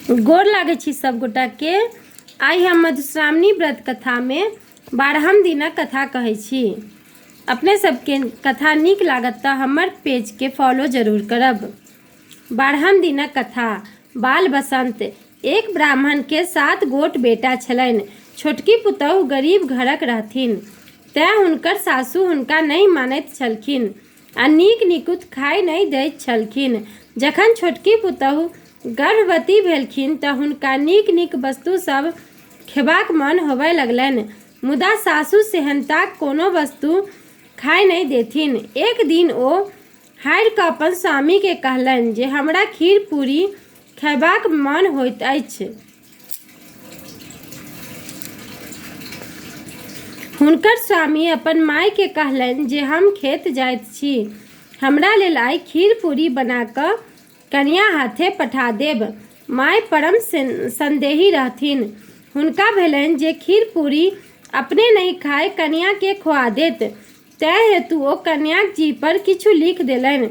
गोर लागै छी सब गोटाके। आइ हम मधुश्रावणी व्रत कथामे 12म दिनक कथा कहै छी। अपने सबके कथा नीक लागत तऽ हमर पेजके फॉलो जरूर करब। 12म दिनक कथा बाल बसंत। एक ब्राह्मणके 7 गोट बेटा छलनि। छोटकी पुतहु गरीब घरक रहथिन, तेँ हुनकर सासु हुनका नहि मानैत छलखिन आ नीक निकुत खाय नहि दैत छलखिन। जखन छोटकी पुतहु गर्भवती भेलखिन तऽ हुनका नीक नीक वस्तु सभ खेबाक मन होबय लगलनि, मुदा सासु सेहन्ताक कोनो वस्तु खाय नहि देथिन। एक दिन ओ हारि कऽ अपन स्वामीकेँ कहलनि जे हमरा खीर-पूरी खयबाक मन होइत अछि। हुनकर स्वामी अपन मायकेँ कहलनि जे हम खेत जाइत छी, हमरा लेल आइ खीर-पूरी बना कऽ कनियाँ हाथे पठा देब। माय परम संदेही रहथिन। हुनका भेलनि जे खीर-पूरी अपने नहि खाय कनियाँकेँ खोआ देत। तेँ हेतु ओ कन्याक जीह पर किछु लिखि देलनि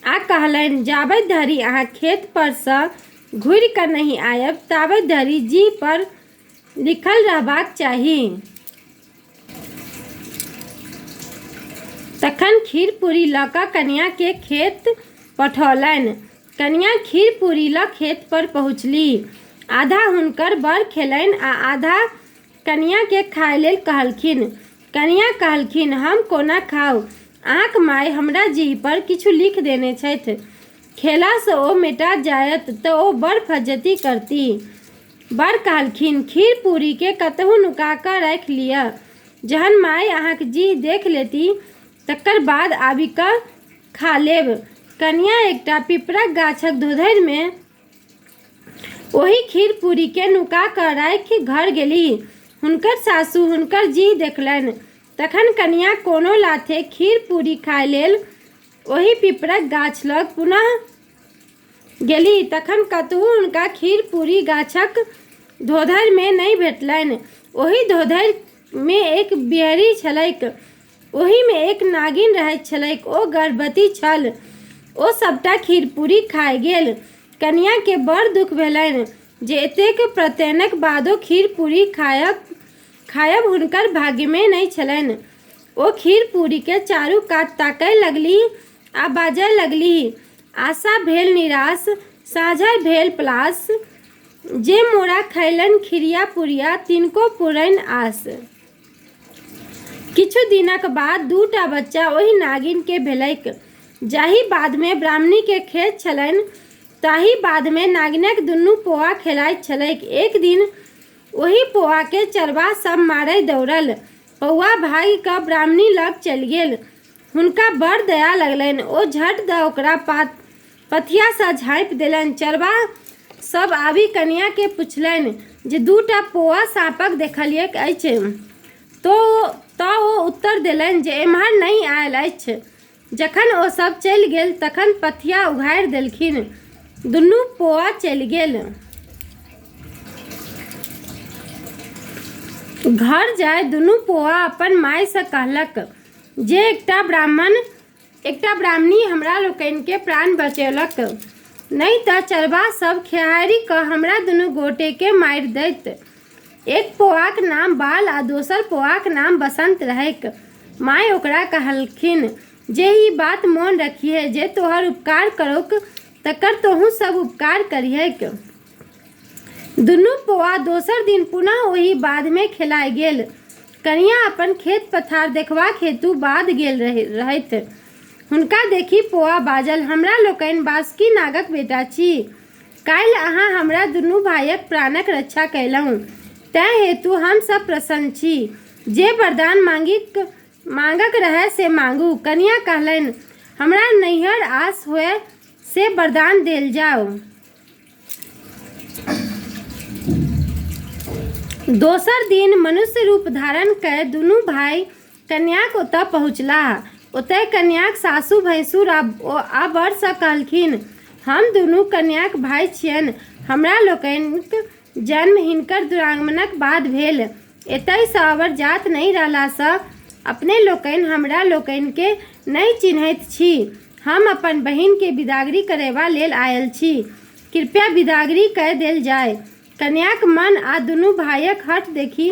आ कहलनि, जाबत धरि अहाँ खेत पर सँ घुरि कऽ नहि आयब ताबत धरि जीह पर लिखल रहबाक चाही। तखन खीर-पूरी लऽ कऽ कनियाँकेँ खेत पठौलनि। कनियाँ खीर-पूरी लऽ खेत पर पहुँचलीह। आधा हुनकर बर खेलनि आ आधा कनियाँकेँ खाय लेल कहलखिन। कनियाँ कहलखिन, हम कोना खाउ? अहाँक माय हमरा जीह पर किछु लिखि देने छथि। खेलासँ ओ मेटा जायत तऽ ओ बड़ फज्झति करतीह। बर कहलखिन, खीर-पूरीकेँ कतहु नुका कऽ राखि लिअ। जहन माय अहाँक जीह देख लेतीह तकर बाद आबि कऽ खा लेब। कनियाँ एकटा पीपरक गाछक धोधरिमे ओहि खीर-पूरीकेँ नुका कऽ राखि घर गेलीह। हुनकर सासु हुनकर जीह देखलनि। तखन कनियाँ कोनो लाथे खीर-पूरी खाय लेल ओहि पीपरक गाछ लग पुनः गेलीह तखन कतहु हुनका खीर-पूरी गाछक धोधरिमे नहि भेटलनि। ओहि धोधरिमे एक बिहरि छलैक। ओहिमे एक नागिन रहैत छलैक। ओ गर्भवती छल। ओ सभटा खीर-पूरी खाय गेल। कनियाँकेँ बड़ दुख भेलनि जे एतेक प्रयत्नक बादो खीर-पूरी खायब हुनकर भाग्यमे नहि छलनि। ओ खीर-पूरीकेँ चारू कात ताकय लगलीह आ बाजय लगलीह, आशा भेल निराश, साझर भेल पलास, जे मोरा खयलनि खिरिया-पुरिया, तिनको पुरनि आस। किछु दिनक बाद 2टा बच्चा ओहि नागिनकेँ भेलैक। जाहि बाधमे ब्राह्मणीक खेत छलनि ताही बाधमे नागिनक दुनू पोआ खेलाइत छलैक। एक दिन ओहि पोआकेँ चरबाह सभ मारय दौड़ल। पौआ भागि कऽ ब्राह्मणी लग चलि गेल। हुनका बड़ दया लगलनि। ओ झट दऽ ओकरा पथियासँ झाँपि देलनि। चरबाह सभ आबि कनियाँकेँ पुछलनि जे 2टा पोआ साँपक देखलिऐक अछि? तँ ओ उत्तर देलनि जे एम्हर नहि आयल अछि। जखन ओ सभ चलि गेल तखन पथिया उघारि देलखिन। दुनू पोआ चलि गेल। घर जाय दुनू पोआ अपन मायसँ कहलक जे एकटा ब्राह्मणी हमरा लोकनिकेँ प्राण बचौलक, नहि तँ चरबाह सभ खेहारि कऽ हमरा दुनू गोटेकेँ मारि दैत। एक पोआक नाम बाल आ दोसर पोआक नाम बसंत रहैक। माय ओकरा कहलखिन जे ई बात मोन रखिहें जे तोहर उपकार करौक तकर तोहूँ सभ उपकार करिहैक। दुनू पोआ दोसर दिन पुनः ओही बाधमे खेलाय गेल। कनियाँ अपन खेत-पथार देखबाक हेतु बाध गेल रहथि। हुनका देखि पोआ बाजल, हमरा लोकनि बासुकी नागक बेटा छी। काल्हि अहाँ हमरा दुनू भाइक प्राणक रक्षा कयलहुँ, तेँ हेतु हम सभ प्रसन्न छी। जे वरदान माँगक रहय से माँगू। कनियाँ कहलनि, हमरा नैहर आस होअय से वरदान देल जाओ। दोसर दिन मनुष्य रूप धारण कय दुनू भाइ कन्याक ओतय पहुँचलाह। ओतय कन्याक सासु भैंसुर आ वर सँ कहलखिन, हम दुनू कन्याक भाइ छियनि। हमरा लोकनिक जन्म हिनकर दुरागमनक बाद भेल। एतय सँ अबरजात नहि रहला सँ अपने लोकनि हमरा लोकनिकेँ नहि चिन्हैत छी। हम अपन बहिनकेँ बिदागरी करयबा लेल आयल छी। कृपया बिदागरी कए देल जाय। कन्याक मन आ दुनू भाइक हठ देखि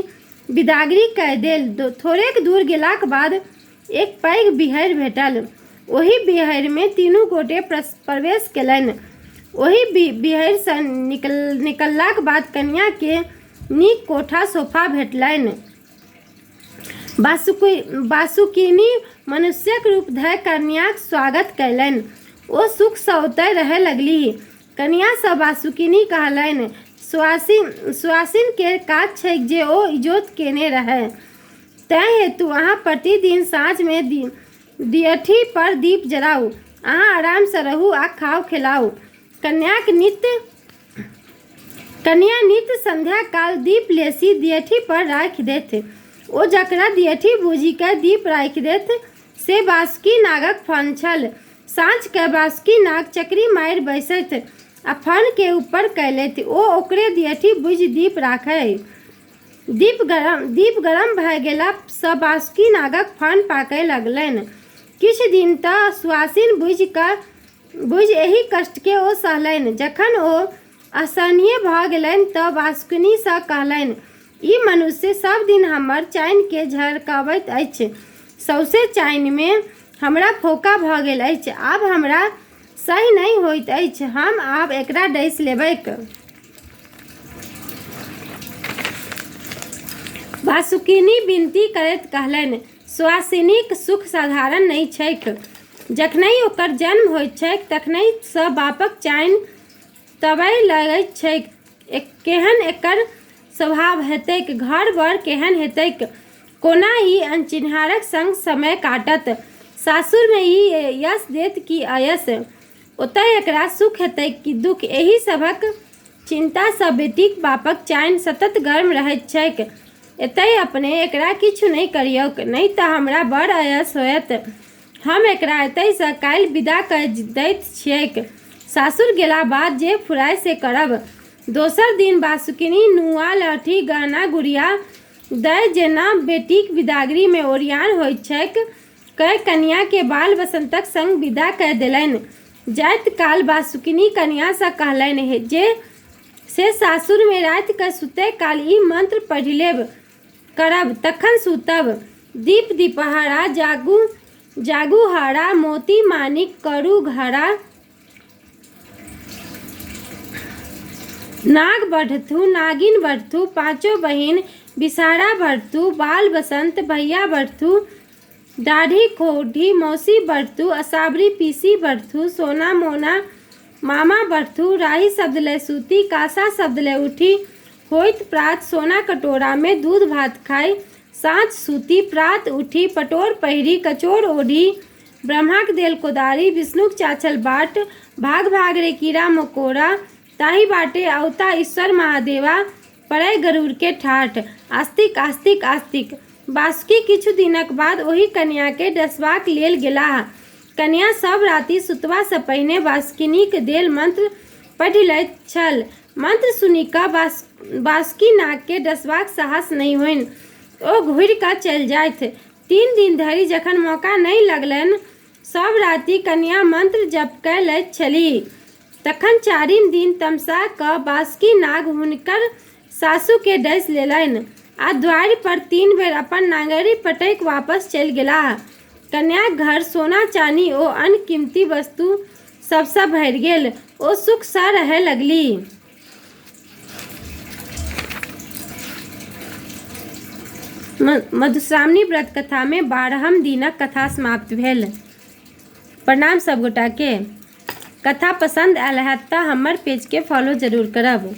बिदागरी कए देल। थोड़ेक दूर गेलाक बाद एक पैघ बीहरि भेटल। ओहि बीहरिमे तीनू गोटे प्रवेश केलनि। ओहि बीहरिसँ निकललाक बाद कनियाँकेँ नीक कोठा-सोफा भेटलनि। बासुकिनी मनुष्यक रूप धए कनियाँक स्वागत कएलनि। ओ सुखसँ ओतए रहए लगलीह। कनियाँसँ बासुकिनी कहलनि, "सुआसिन केर काज छैक जे ओ इजोत केने रहय। तेँ हेतु अहाँ प्रतिदिन साँझमे दिअठी पर दीप जराउ। अहाँ आरामसँ रहू आ खाउ-खेलाउ।" कन्या नित्य संध्याकाल दीप लेसि दिअठी पर राखि देथि। ओ जकरा दिअठी बूझि कए दीप राखि देथि से बासुकी नागक फन छल। साँझ कए बासुकी नाग चकरी मारि बैसथि आ फनकेँ ऊपर कए लेथि। ओ ओकरे दिअठी बूझि दीप राखय। दीप गरम भए गेला सँ बासुकी नागक फन पाकय लगलनि। किछु दिन तँ सुआसिन बूझि एहि कष्टकेँ ओ सहलनि। जखन ओ असहनीय भऽ गेलनि तँ बासुकिनीसँ कहलनि, "ई मनुष्य सभ दिन हमर चानिकेँ झरकबैत अछि। सौंसे चानिमे हमरा फोंका भऽ गेल अछि। आब हमरा सह्य नहि होइत अछि। हम आब एकरा डसि लेबैक।" बासुकिनी विनती करैत कहलनि, "सुआसिनीक सुख साधारण नहि छैक। जखनहि ओकर जन्म होइत छैक तखनहि सँ बापक चानि तबय लगैत छैक। केहन एकर स्वभाव हेतैक, घर-बर केहन हेतैक, कोना ई अनचिन्हारक संग समय काटत, सासुरमे ई यश देत कि अयश, ओतय एकरा सुख हेतैक कि दुख, एहि सभक चिन्तासँ बेटीक बापक चानि सतत गर्म रहैत छैक। एतय अपने एकरा किछु नहि करियौक, नहि तँ हमरा बड़ अयश होयत। हम एकरा एतयसँ काल्हि विदा कए दैत छिऐक। सासुर गेला बाद जे फुराय से करब।" दोसर दिन बासुकिनी नूआ, लहठी, गहना-गुड़िया दए जेना बेटीक बिदागरीमे ओरिआन होइत छैक, कए कनियाँकेँ बाल-बसन्तक संग विदा कए देलनि। जाइत काल बासुकिनी कनियाँसँ कहलनि जे से सासुरमे राति कए सुतै काल ई मंत्र पढ़ि लेब करब तखन सूतब। दीप दीपहरा जागू जागू हरा, मोती मानिक करू घरा। नाग बढ़थु नागिन बढ़थु, पाँचो बहिन बिषहरा बढ़थु, बाल बसन्त भैया बढ़थु, दाढ़ी कोढ़ी मौसी बढ़थु, असावरी पीसी बढ़थु, सोना मोना मामा बढ़थु, राही शब्द लय सूती, कासा शब्द लय उठी, होइत प्रात सोना कटोरामे दूध भात खाइ, साँझ सूती प्रात उठी, पटोर पहिरी कचोर ओढ़ी, ब्रह्माक देल कोदारि, विष्णुक चाछल बाट, भाग भाग रे कीड़ा मकोड़ा, ताहि बाटे अओता ईश्वर महादेवा, पड़य गरुड़ के ठाठ। आस्तिक आस्तिक आस्तिक। बासुकी किछु दिनक बाद ओहि कन्याकेँ डसबाक लेल गेलाह। कन्या सभ राति सुतबासँ पहिने बासुकिनीक देल मंत्र पढ़ि लैत छल। मंत्र सुनि कऽ बासुकी नागकेँ डसबाक साहस नहि होइन। ओ घुरि कऽ चलि जाथि। 3 दिन धरि जखन मौका नहि लगलनि, सभ राति कन्या मंत्र जप कए लैत छलीह। तखन चारिम दिन तमसा कऽ बासुकी नाग हुनकर सासुकेँ डसि लेलनि आ द्वारि पर 3 बेर अपन नांगरि पटकि वापस चलि गेलाह। कन्याक घर सोना-चानी ओ अन्य कीमती वस्तु सभसँ भरि गेल। ओ सुखसँ रहय लगलीह। मधुश्रावणी व्रत कथामे 12म दिनक कथा समाप्त भेल। प्रणाम सभगोटाके। कथा पसन्द आयल हैत तऽ हमर पेजके फॉलो जरूर करब।